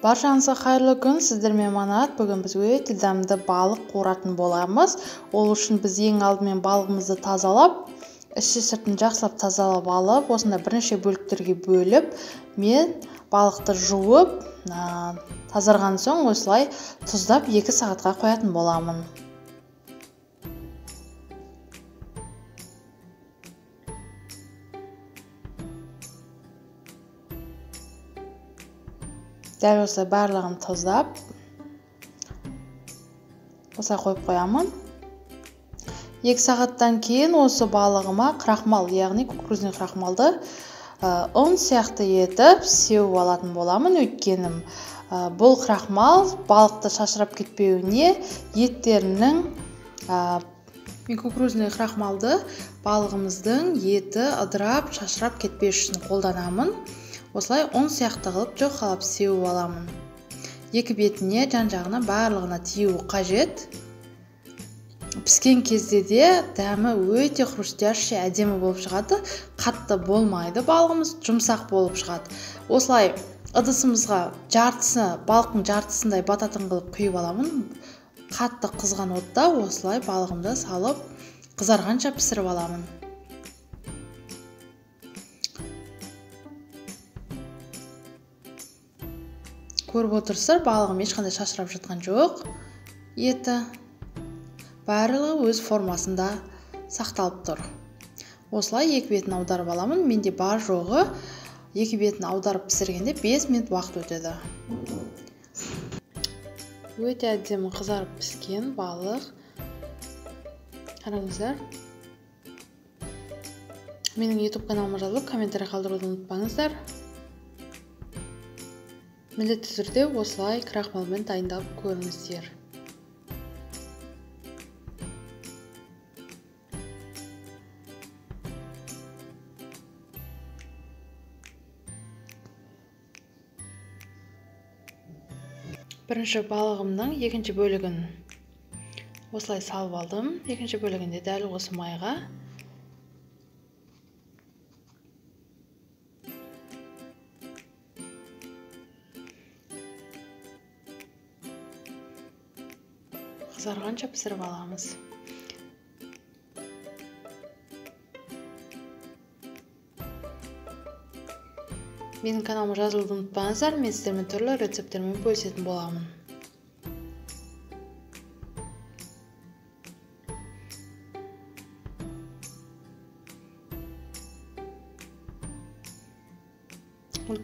Баршаңызға қайырлы күн, сіздермен Манат. Бүгін біз өте дәмді балық қуыратын боламыз. Ол үшін біз ең алдымен балығымызды тазалап, іші сыртын жақсылап тазалап алып, осындай бірнеше бөліктерге бөліп, мен балықты жуып, тазарған соң осылай тұздап 2 сағатқа қоятын боламын. Дәл осылай барлығын тұздап, осылай қойып қоямын. 2 сағаттан кейін осы балығыма крахмал, яғни кукурузный крахмалды ұн сияқты етіп сеуіп алатын боламын. Өйткені бұл крахмал балықты шашырап кетпеуіне, еттерінің, мен кукурузный крахмалды балығымыздың еті ыдырап, шашырап кетпес үшін қолданамын. Осылай ұн сияқты қылып жұқалап сеуіп аламын. Екі бетіне, жан-жағына, барлығына тиюі қажет. Піскен кезде де дәмі өте хрустящий, әдемі болып шығады. Қатты болмайды балығымыз, жұмсақ болып шығады. Осылай ыдысымызға жартысы, балықтың жартысындай бататын қылып құйып аламын. Қатты қызған отта осылай балығымды салып, қызарғанша пісіріп аламын. Көріп отырсыздар, балығым ешқандай шашырап жатқан жоқ. Еті барлығы өз формасында сақталып тұр. Осылай екі бетін аударып аламын. Менде бар жоғы екі бетін аударып пісіргенде 5 минут уақыт өтеді. Өте әдемі қызарып піскен балық. Қараңыздар. Менің YouTube каналыма жазылып, комментарий қалдыруды ұмытпаңыздар. Міндетті түрде осылай крахмалмен дайындап көріңіздер. Бірінші балығымның екінші бөлігін осылай салып алдым. Екінші бөлігінде дәл осы майға қызарғанша пісіріп аламыз. Менің каналыма жазылуды ұмытпаңыздар. Мен сіздермен түрлі рецепттермен бөлісетін боламын.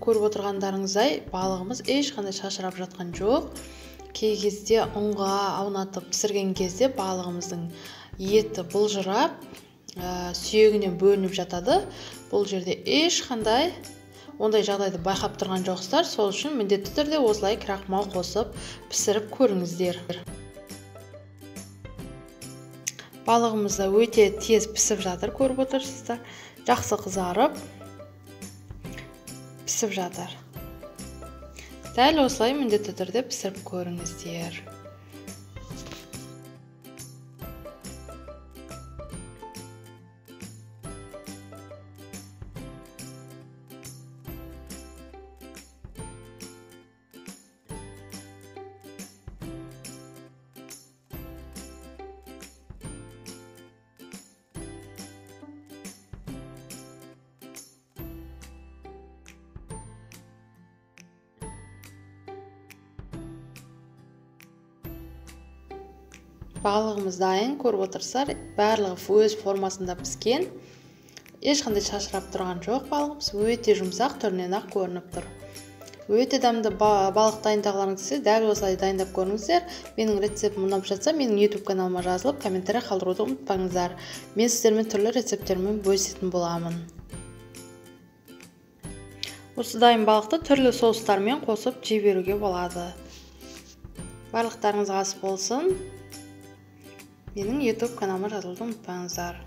Көріп отырғандарыңыздай, балығымыз ешқандай шашырап жатқан жоқ. Кей кезде ұнға аунатып пісірген кезде балығымыздың еті былжырап, сүйегінен бөлініп жатады. Бұл жерде ешқандай ондай жағдайды байқап тұрған жоқсыздар. Сол үшін міндетті түрде осылай крахмал қосып пісіріп көріңіздер. Балығымыз да өте тез пісіп жатыр, көріп отырсыздар. Жақсы қызарып пісіп жатыр. Дәл осылай міндетті түрде пісіріп көріңіздер. Балығымыз дайын, көріп отырсыздар, барлығы өз формасында піскен. Ешқандай шашырап тұрған жоқ балығымыз, өте жұмсақ, түрінен ақ көрініп тұр. Өте дәмді балық дайындағыларыңыз келсе, дәл осылай дайындап көріңіздер. Менің рецептім ұнап жатса, менің YouTube каналыма жазылып, комментарий қалдыруды ұмытпаңыздар. Мен сіздермен түрлі рецепттермен бөлісетін боламын. Осы дайын балықты түрлі соустармен қосып жей беруге болады. Барлықтарыңызға ас болсын. Менің YouTube каналыма жазылуды ұмытпаңыздар.